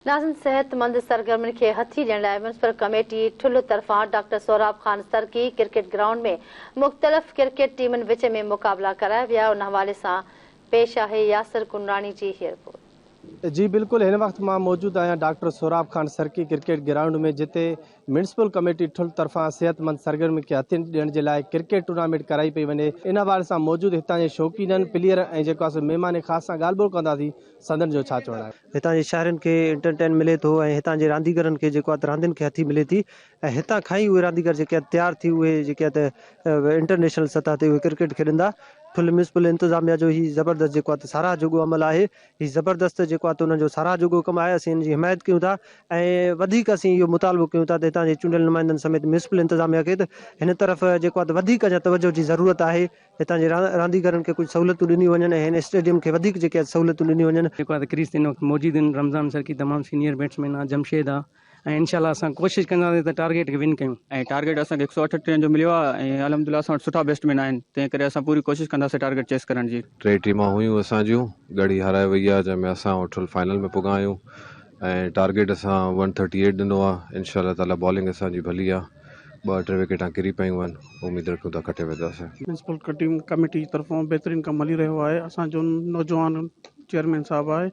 ناظرين صحتمند سرگرمين کي هٿي ڏيڻ لاء ميونسپل ڪميٽي ٺلهه طرفان doctor Sohrab Khan Sarki cricket ground ۾ مختلف ڪرڪيٽ ٽيمن وچ ۾ مقابلا ڪرايا ويا ان حوالي سان پيش آهي ياسر ڪنراڻي جي هي رپورٽ. جي بلڪل هن وقت مان موجود آهيان doctor Sohrab Khan Sarki cricket ground ۾ جتي ميونسپل ڪميٽي ٺلهه طرفان صحتمند سرگرمين کي هٿي ڏيڻ جي لاء ڪرڪيٽ ٽورنامينٽ ڪرائي پئي وڃي ان حوالي سان موجود هتان جي شوقينن پليئر ۽ جيڪو آهي سو مهمان خاص سان ڳالهه ٻولهه ڪنداسين سندن جو ڇا چوڻ آهي. هتان جي شهرين کي انٽرٽين ملي ٿو ۽ هتان جي رانديگرن کي جيڪو آهي ته راندين کي هٿي ملي ٿي ۽ هتان کان ئي اهي رانديگر جيڪي آهن تيار ٿي اهي جيڪي آهي ته انٽرنيشنل سطح تي اهي ڪرڪيٽ کيڏندا. ٺل ميونسپل انتظاميا جو هي زبردست جيڪو آهي ته ساراهه جوڳو عمل آهي. هي زبردست جيڪو آهي ته انهن جو ساراهه جوڳو ڪم آهي اسين ان جي حمايت ڪيون ٿا ۽ وڌيڪ اسين اهو مطالبو ڪيون ٿا ته هتان جي چونڊيل نمائندن سميت ميونسپل انتظاميا کي ته هن طرف جيڪو آهي ته وڌيڪ اڃا توجهه جي ضرورت آهي. هتان جي رانديگرن کي ڪجهه سهولتون ڏنيون وڃن ۽ هن اسٽيڊيم کي وڌيڪ جيڪي سهولتون ڏنيون وڃن. جيڪو آهي ته ڪريز تي هن وقت موجود آهن رمضان سرڪي تمام سينيئر بيٽسمين آهي جمشيد آهي ۽ انشاء الله اسان ڪوشش ڪنداسين ته ٽارگيٽ کي ون ڪيون. ۽ ٽارگيٽ اسان کي 138 جو مليو آهي ۽ الحمد لله اسان وٽ سٺا بيٽسمين آهن تنهن ڪري اسان پوري ڪوشش ڪنداسين ٽارگيٽ چيس ڪرڻ جي. ٽي ٽيمان هيون اسان جون ڳڙهي هارائي وئي آهي جنهن ۾ اسان ٺل فائنل ۾ پڳا آهيون ۽ ٽارگيٽ اسان ون ٿرٽي ايٽ ڏنو آهي انشاء الله تعالي بالنگ اسان جي ڀلي آهي ٻه ٽي وڪيٽان ڪري پيون آهن اميد رکون ٿا کٽي وينداسين. ميونسپل ڪميٽي جي طرفان بهترين ڪم هلي رهيو آهي اسان جو نوجوان چيئرمين صاحب آهي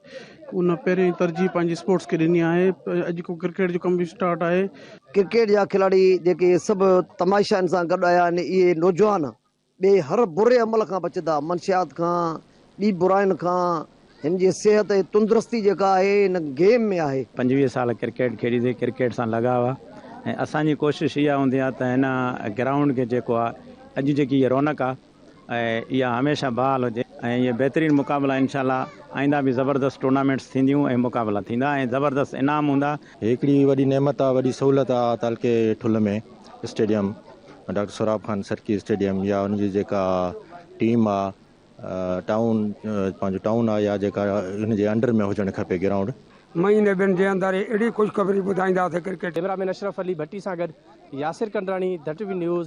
ان پهرين ترجيح پنهنجي اسپورٽس کي ڏني آهي اڄ کان ڪرڪيٽ جو ڪم به اسٽارٽ آهي. ڪرڪيٽ جا کلاڙي جيڪي سڀ تماشائين سان گڏ آيا آهن اهي نوجوان ٻئي هر بري عمل کان بچندا، منشيات کان، ٻي براين کان، هن جي صحت ۽ تندرستي جيڪا آهي هن گيم ۾ آهي. 25 سال ڪرڪيٽ کيڏيندي ڪرڪيٽ سان لڳاء آ ۽ اسان جي ڪوشش اها هوندي آ ته هن گرائونڊ کي جيڪو آ اڄ جيڪي هي رونق آ ۽ اها هميشه بحال هجي ۽ اهي بهترين مقابلا انشاء الله آئنده به زبردست ٽورنامينٽس ٿينديون ۽ مقابلا ٿيندا ۽ زبردست انعام هوندا. هي هڪڙي وڏي نعمت آ وڏي سهولت آ تعلقي ٺل ۾ stadium doctor Sohrab Khan Sarki stadium يا ان جي جيڪا ٽيم آ ٽائون پنهنجو ٽائون آ يا جيڪا ان جي انڊر ۾ هجڻ کپي گرائونڊ. مهيني ٻن جي اندر اهڙي خوشخبري ٻڌائينداسين cricket. Camera man Ashraf Ali Bhatti سان گڏ ياسر ڪنڊراڻي، ڌٽ وي نيوز.